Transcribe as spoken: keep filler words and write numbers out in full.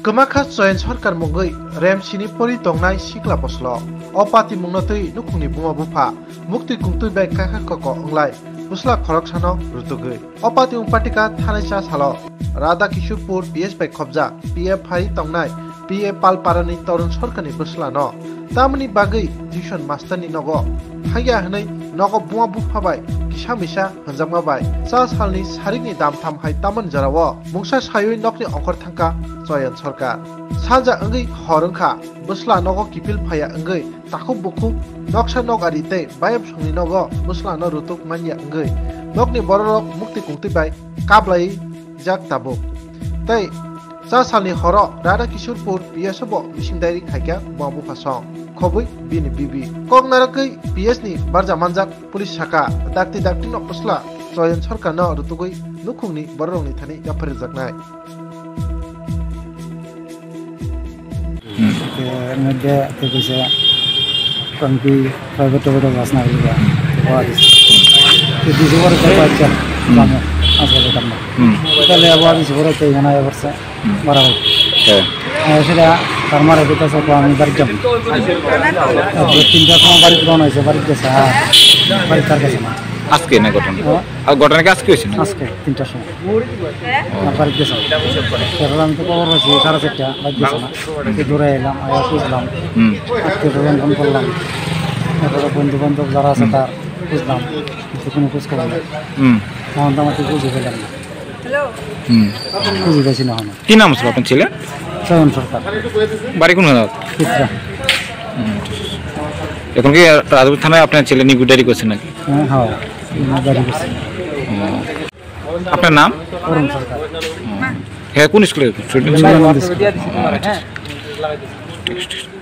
Kwmakha Choyan Sarkar mungwi remsini pori tongnai sikla bwslo. O patimungno twi nukhungni buma bupha mukti kungtwi bai kakha koko wnglai bwsla khoroksano rutugwi. O patimung patika thanai cha salo Radha Kishorpur P S bai khobjak P A phai tongnai P A Palparani Torun Sarkarni bwslano tamoni bagwi tuition masterni nogo thangya hwnwi nogo buma bupha bai kisa misa hwnjakma bai cha salni sarikni damtham hai tamoni jorao mungsa saiwi nokni ongkhor thangkha Choyan Sarkar. Sanja wngwi hor wngkha, bwsla nogo kiphil phaiya wngwi takhuk bukhuk noksa nok ari tei bayam songni nogo bwslano rutuk manya wngwi nokni bororok mukti kungtwi bai kaplaijak tabuk. Tei cha salni horo Radha Kishorpur P S o bo bising dairy khaikha buma bupha song khobwi bini bibi. Kok narwgwi P S ni barja manjak police saka dakti dakti no bwsla Choyan Sarkarno rutugwi nukhungni bororokni thani yapharjaknai. Hmm. Te mede te kisa kanti private private gas na liya. Wadi. Te disi wara te bacha. Hmm. Kamu asal kamu. Hmm. Te le wadi si wara te gana ya barsa. Hmm. Bara. Eh. Eh, sida karma re bita sa ko ami barjam. Eh, tinta ko bari ko na se bari ke sa. Bari kar ke sa. Aske na gotona. Oh. Ar gotona ke aske hoyse na? Aske tinta so. Hah? Ar barit gesa. Teror ami to kobor paisi sara charta, barit gesa na. Te dure elam, aya bujlam. Hmm. Atte dogan phone korlam. Erpore bondhu bandhop jara ase tar bujlam. Kintu kono khoj khobor nei. Hmm. Tokon to amar to buji pelam na. Hmm. Buji paisi na hono. কি নাম আছিল আপোনাৰ ছেলে? চয়ন সরকার। বাড়ি কোন জায়গা? পিপরা। হুম। এখন কি রাজপুর থানায় আপনার ছেলে নিয়ে ডায়েরি করছেন নাকি? হ্যাঁ, হ্যাঁ। ডায়েরি করছি। হুম। আপনার নাম? অরুণ সরকার। হুম। হ্যাঁ, কোন স্কুলে? বিবেকানন্দ স্কুল। আচ্ছা। ঠিক আছে, ঠিক আছে।